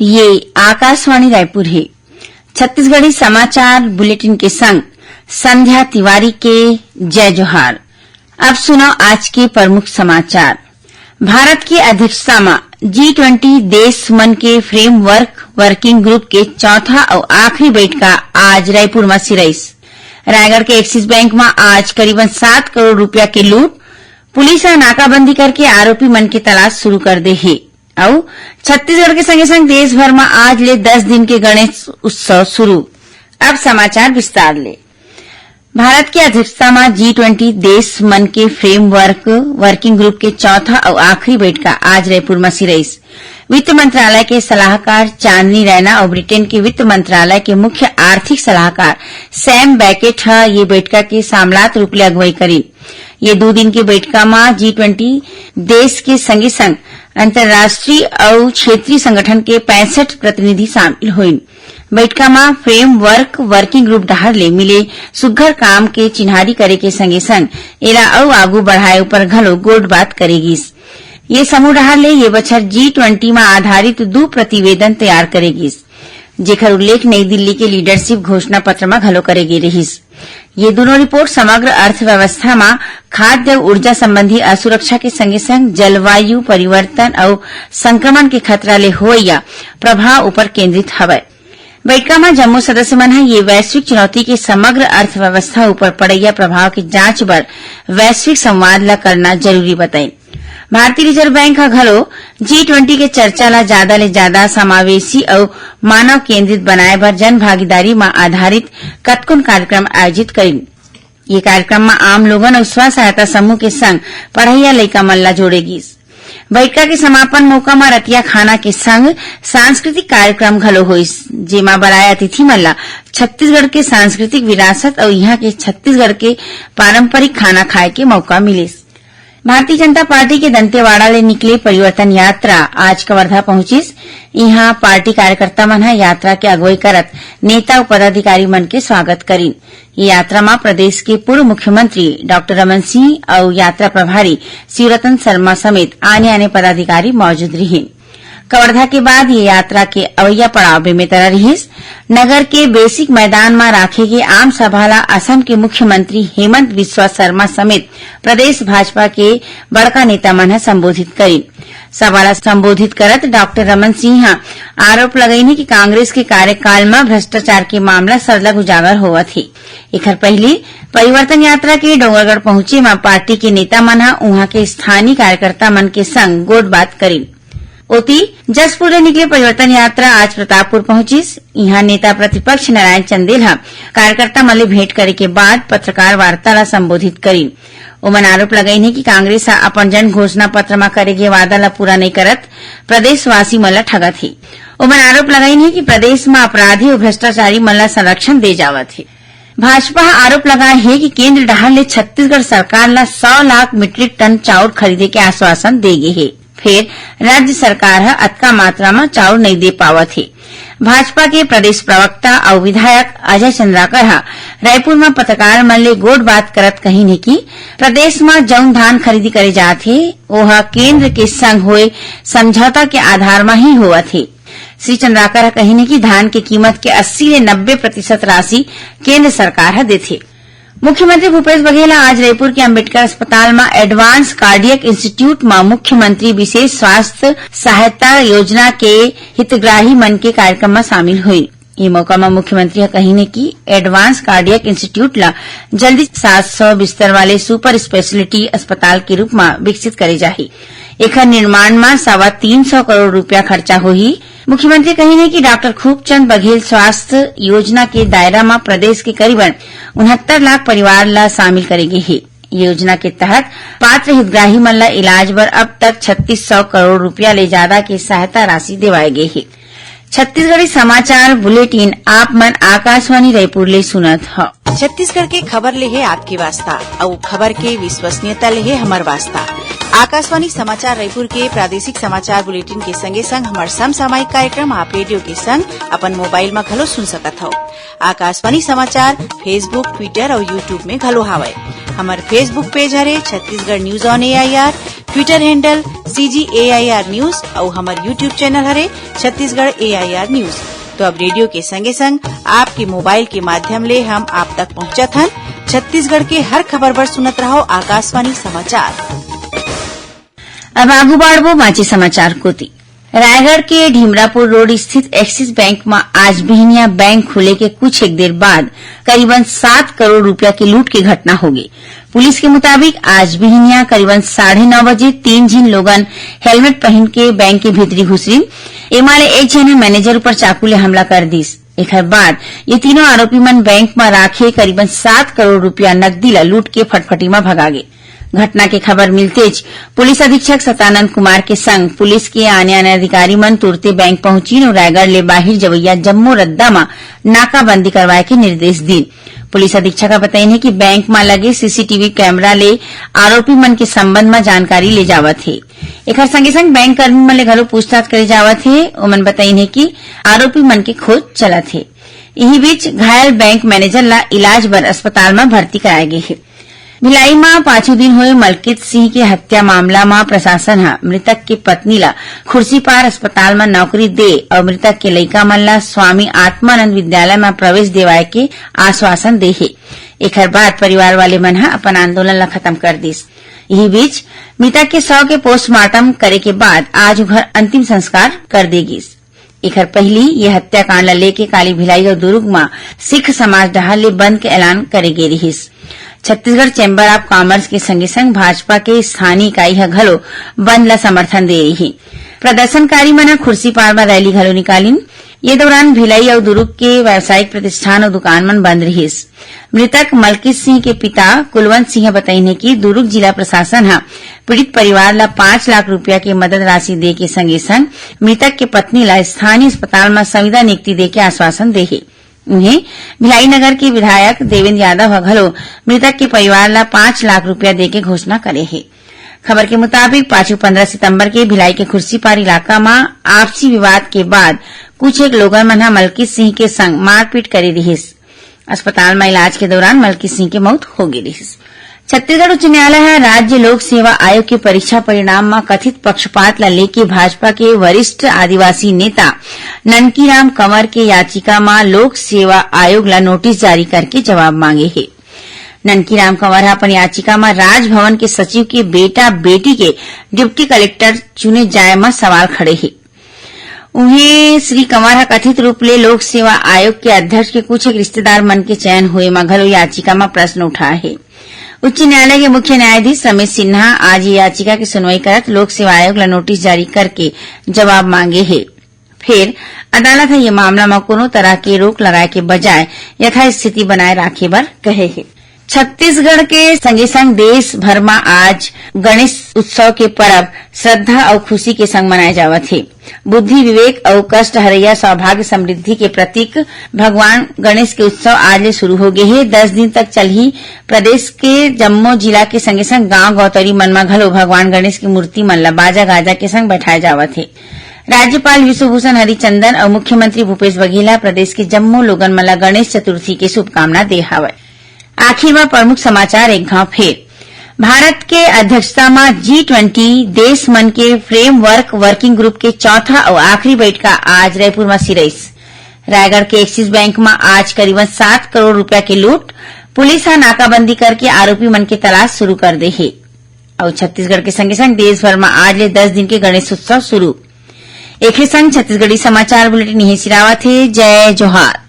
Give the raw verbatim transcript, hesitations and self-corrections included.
ये आकाशवाणी रायपुर हे। छत्तीसगढ़ी समाचार बुलेटिन के संग संध्या तिवारी के जय जोहार। अब सुनव आज के प्रमुख समाचार। भारत के अध्यक्षता म जी ट्वेंटी देश मन के framework working group के चौथा अउ आखिरी बइठका आज रायपुर म सिरइस। रायगढ़ के Axis Bank म आज करीबन सात करोड़ रुपया के लूट, पुलिस ह नाकाबंदी करके आरोपी मन के तलाश शुरू कर दे हे। अउ छत्तीसगढ़ के संगे-संग देश भर म आज ले दस दिन के गणेश उत्सव शुरू। अब समाचार विस्तार ले। भारत के अध्यक्षता म जी ट्वेंटी देश मन के framework working group के चौथा अउ आखिरी बइठका आज रायपुर म सिरइस। वित्त मंत्रालय के सलाहकार चांदनी रैना अउ ब्रिटेन के वित्त मंत्रालय के मुख्य आर्थिक सलाहकार सैम बैकेट ह ये बइठका के सामलात रूप ले अगुवाई करिन। ये दू दिन के बइठका म जी ट्वेंटी देश के संगे-संग अंतर्राष्ट्रीय अउ क्षेत्रीय संगठन के पैंसठ प्रतिनिधि शामिल होइन। बइठका म framework working group डहार ले मिले सुग्घर काम के चिन्हारी करे के संगे-संग एला अउ आगू बढ़ाए ऊपर घलो गोठ बात करे गिस। ये समूह डहार ले ये बछर जी ट्वेंटी म आधारित दू प्रतिवेदन तैयार करे गिस, जेखर उल्लेख नई दिल्ली के leadership घोषणा पत्र म घलो करे गे रिहिस। ये दूनों रिपोर्ट समग्र अर्थव्यवस्था म खाद्य अउ ऊर्जा संबंधी असुरक्षा के संगे-संग जलवायु परिवर्तन अउ संक्रमण के खतरा ले होवइया प्रभाव ऊपर केंद्रित हवय। बइठका म जम्मो सदस्य मन ह ये वैश्विक चुनौती के समग्र अर्थव्यवस्था ऊपर पड़इया प्रभाव के जांच बर वैश्विक संवाद ल करना जरूरी बताइन। भारतीय रिजर्व बैंक ह घलो जी ट्वेंटी के चर्चा ल जादा ले जादा समावेशी अउ मानव केंद्रित बनाए बर जन भागीदारी म आधारित कतकोन कार्यक्रम आयोजित करिन। ये कार्यक्रम म आम लोगन अउ स्व सहायता समूह के संग पढ़इया लइका मन ल जोड़े गिस। बइठका के समापन मौका म रतिया खाना के संग सांस्कृतिक कार्यक्रम घलो होइस, जेमा बलाय अतिथि मन ल छत्तीसगढ़ के सांस्कृतिक विरासत अउ इहां के छत्तीसगढ़ के पारंपरिक खाना खाए के मौका मिलिस। भारतीय जनता पार्टी के दंतेवाड़ा ले निकले परिवर्तन यात्रा आज कवर्धा पहुंचिस। इहां पार्टी कार्यकर्ता मन ह यात्रा के अगुवाई करत नेता अउ पदाधिकारी मन के स्वागत करिन। ये यात्रा म प्रदेश के पूर्व मुख्यमंत्री डॉक्टर रमन सिंह अउ यात्रा प्रभारी शिवरतन शर्मा समेत आने-आने पदाधिकारी मौजूद रिहिन। कवर्धा के बाद ये यात्रा के अवइया पड़ाव बेमेतरा रिहिस। नगर के बेसिक मैदान म राखे गे आम सभा ल असम के मुख्यमंत्री हेमंत बिस्वा शर्मा समेत प्रदेश भाजपा के बड़का नेता मन ह संबोधित करिन। सभा ल संबोधित करत डॉक्टर रमन सिंह ह आरोप लगाइन हे कि कांग्रेस के कार्यकाल म भ्रष्टाचार के मामला सरलग उजागर होवत हे। एखर पहिली परिवर्तन यात्रा के डोंगरगढ़ पहुंचे म पार्टी के नेता मन ह उहां के स्थानीय कार्यकर्ता मन के संग गोठ बात करिन। ओती, जशपुर ले निकले परिवर्तन यात्रा आज प्रतापपुर पहुंचिस। इहां नेता प्रतिपक्ष नारायण चंदेल ह कार्यकर्ता मन ले भेंट करे के बाद पत्रकार वार्ता ल संबोधित करिन। ओमन आरोप लगाइन हे कि कांग्रेस ह अपन जन घोषणा पत्र म करे गे वादा ल पूरा नइ करत प्रदेशवासी मन ल ठगत हे। ओमन आरोप लगाइन हे कि प्रदेश म अपराधी अउ भ्रष्टाचारी मन ल संरक्षण दे जावत हे। भाजपा ह आरोप लगाए हे कि केंद्र डहार ले छत्तीसगढ़ सरकार ल सौ लाख मीट्रिक टन चाउर खरीदे के आश्वासन दे गे हे, फेर राज्य सरकार ह अतका मात्रा म चाउर नइ दे पावत हे। भाजपा के प्रदेश प्रवक्ता अउ विधायक अजय चंद्राकर ह रायपुर म पत्रकार मन ले गोठ बात करत कहिन हे कि प्रदेश म जउन धान खरीदी करे जात हे, ओह केंद्र के संग होए समझौता के आधार म ही होवत हे। श्री चंद्राकर ह कहिन हे कि धान के कीमत के अस्सी ले नब्बे प्रतिशत राशि केंद्र सरकार ह देथे। मुख्यमंत्री भूपेश बघेल ह आज रायपुर के अंबेडकर अस्पताल म एडवांस कार्डियक इंस्टीट्यूट म मुख्यमंत्री विशेष स्वास्थ्य सहायता योजना के हितग्राही मन के कार्यक्रम म शामिल होइस। ये मौका म मुख्यमंत्री ह कहिन हे कि एडवांस कार्डियक इंस्टीट्यूट ल जल्दी सात सौ बिस्तर वाले सुपर स्पेशलिटी अस्पताल के रूप म विकसित करे जाही। एखर निर्माण म सवा तीन सौ करोड़ रुपया खर्चा होही। मुख्यमंत्री कहिन हे कि डॉक्टर खूबचंद बघेल स्वास्थ्य योजना के दायरा म प्रदेश के करीबन उनहत्तर लाख परिवार ल शामिल करे गे हे। योजना के तहत पात्र हितग्राही मन ल इलाज बर अब तक छत्तीस सौ करोड़ रुपया ले जादा के सहायता राशि देवाए गे हे। छत्तीसगढ़ी समाचार बुलेटिन आप मन आकाशवाणी रायपुर ले सुनत हव। छत्तीसगढ़ के खबर ले हे आपके वास्ता, अउ खबर के विश्वसनीयता ले हे हमर वास्ता। आकाशवाणी समाचार रायपुर के प्रादेशिक समाचार बुलेटिन के संगे संग हमर समसामयिक कार्यक्रम आप रेडियो के संग अपन मोबाइल म घलो सुन सकत हव। आकाशवाणी समाचार Facebook, Twitter अउ YouTube में घलो हावय। हमर Facebook पेज हरे Chhattisgarh News on A I R। Twitter handle C G A I R news अउ हमर YouTube channel हरे Chhattisgarh A I R news। तो अब रेडियो के संगे संग आपके मोबाइल के माध्यम ले हम आप तक पहुंचत हन। छत्तीसगढ़ के हर खबर बर सुनत रहो आकाशवाणी समाचार। अब आगू बाढ़बो बाँचे समाचार कोति। रायगढ़ के ढीमरापुर रोड स्थित एक्सिस बैंक म आज बिहनिया बैंक खुले के कुछ एक देर बाद करीबन सात करोड़ रुपया के लूट के घटना होगे। पुलिस के मुताबिक आज बिहनिया करीबन साढ़े नौ बजे तीन झिन लोगन हेलमेट पहिन के बैंक के भीतरी घुसरिन। एमा ले एक झन ह मैनेजर ऊपर चाकू ले हमला कर दिस। एखर बाद ये तीनों आरोपी मन बैंक म राखे करीबन सात करोड़ रुपया नकदी ल लूट के फटफटी म भगा गे। घटना के खबर मिलतेच पुलिस अधीक्षक सतानंद कुमार के संग पुलिस के आने-आने अधिकारी मन तुरते बैंक पहुंचिन अउ रायगढ़ ले बाहिर जवइया जम्मो रद्दा म नाकाबंदी करवाए के निर्देश दीन। पुलिस अधीक्षक ह बतइन हे कि बैंक म लगे C C T V camera ले आरोपी मन के संबंध म जानकारी ले जावत हे। एखर संगे संग बैंक कर्मी मन ले घलो पूछताछ करे जावत हे। ओमन बतइन हे कि आरोपी मन के खोज चलत हे। इही बीच घायल बैंक मैनेजर ला इलाज बर अस्पताल म भर्ती कराए गे हे। भिलाई म पाछू दिन होए मलकीत सिंह के हत्या मामला म प्रशासन ह मृतक के पत्नी ला खुर्सीपार अस्पताल म नौकरी दे अउ मृतक के लइका मन ला स्वामी आत्मानंद विद्यालय म प्रवेश देवाए के आश्वासन दे हे। एखर बाद परिवार वाले मन ह अपन आंदोलन ला खत्म कर दिस। इही बीच मृतक के शव के पोस्टमार्टम करे के बाद आज उघर अंतिम संस्कार कर दे गिस। एखर पहिली ये हत्याकांड ल लेके काली भिलाई अउ दुरूग म सिख समाज डहार ले बंद के ऐलान करे गे रिहिस। छत्तीसगढ़ चैम्बर ऑफ कॉमर्स के संगे संग भाजपा के स्थानीय इकाई ह घलो बंद ल समर्थन दे रिही। प्रदर्शनकारी मन ह खुर्सीपार म रैली घलो निकालिन। ये दौरान भिलाई अउ दुरूग के व्यावसायिक प्रतिष्ठान अउ दुकान मन बंद रिहिस। मृतक मलकीत सिंह के पिता कुलवंत सिंह ह बतइन हे कि दुरूग जिला प्रशासन ह पीड़ित परिवार ला पाँच लाख रुपया के मदद राशि दे के संगे संग मृतक के पत्नी ला स्थानीय अस्पताल म संविदा नियुक्ति दे के आश्वासन दे हे। उहें, भिलाई नगर के विधायक देवेंद्र यादव ह घलो मृतक के परिवार ला पाँच लाख रुपया दे के घोषणा करे हे। खबर के मुताबिक, पाछू पंद्रह सितंबर के भिलाई के खुर्सीपार इलाका म आपसी विवाद के बाद कुछ एक लोगन मन ह मलकीत सिंह के संग मारपीट करे रिहिस। अस्पताल म इलाज के दौरान मलकीत सिंह के मौत हो गे रिहिस। छत्तीसगढ़ उच्च न्यायालय ह राज्य लोक सेवा आयोग के परीक्षा परिणाम म कथित पक्षपात ला लेके भाजपा के वरिष्ठ आदिवासी नेता ननकीराम कंवर के याचिका म लोक सेवा आयोग ला नोटिस जारी करके जवाब मांगे हे। ननकीराम कंवर ह अपन याचिका म राजभवन के सचिव के बेटा बेटी के डिप्टी कलेक्टर चुने जाए म सवाल खड़े हे। उहें, श्री कंवर ह कथित रूप ले लोक सेवा आयोग के अध्यक्ष के कुछ एक रिश्तेदार मन के चयन होए म घलो याचिका म प्रश्न उठाए हे। उच्च न्यायालय के मुख्य न्यायाधीश रमेश सिन्हा आज ये याचिका के सुनवाई करत लोक सेवा आयोग ला नोटिस जारी करके जवाब मांगे हे। फेर अदालत ह ये मामला म कोनो तरह के रोक लगाए के बजाय यथास्थिति बनाए राखे बर कहे हे। छत्तीसगढ़ के संगे संग देश भर म आज गणेश उत्सव के परब श्रद्धा अउ खुशी के संग मनाए जावत हे। बुद्धि, विवेक अउ कष्ट हरैया सौभाग्य समृद्धि के प्रतीक भगवान गणेश के उत्सव आज ले शुरू हो गे हे। दस दिन तक चलही। प्रदेश के जम्मो जिला के संगे संग गांव गौतरी मन म घलो भगवान गणेश के मूर्ति मन ल बाजा गाजा के संग बैठाए जावत हे। राज्यपाल विश्वभूषण हरिचंदन अउ मुख्यमंत्री भूपेश बघेल ह प्रदेश के जम्मो लोगन मन ल गणेश चतुर्थी के शुभकामना दे हावय। आखिर म प्रमुख समाचार एक घाव फेर। भारत के अध्यक्षता म G twenty देश मन के framework working group के चौथा अउ आखिरी बइठका आज रायपुर म सिरइस। रायगढ़ के एक्सिस बैंक म आज करीबन सात करोड़ रुपया के लूट, पुलिस ह नाकाबंदी करके आरोपी मन के तलाश शुरू कर दे हे। अउ छत्तीसगढ़ के संगे संग देश भर म आज ले दस दिन के गणेश उत्सव शुरू। एखरे संग छत्तीसगढ़ी समाचार बुलेटिन इहें सिरावत हे। जय जोहार।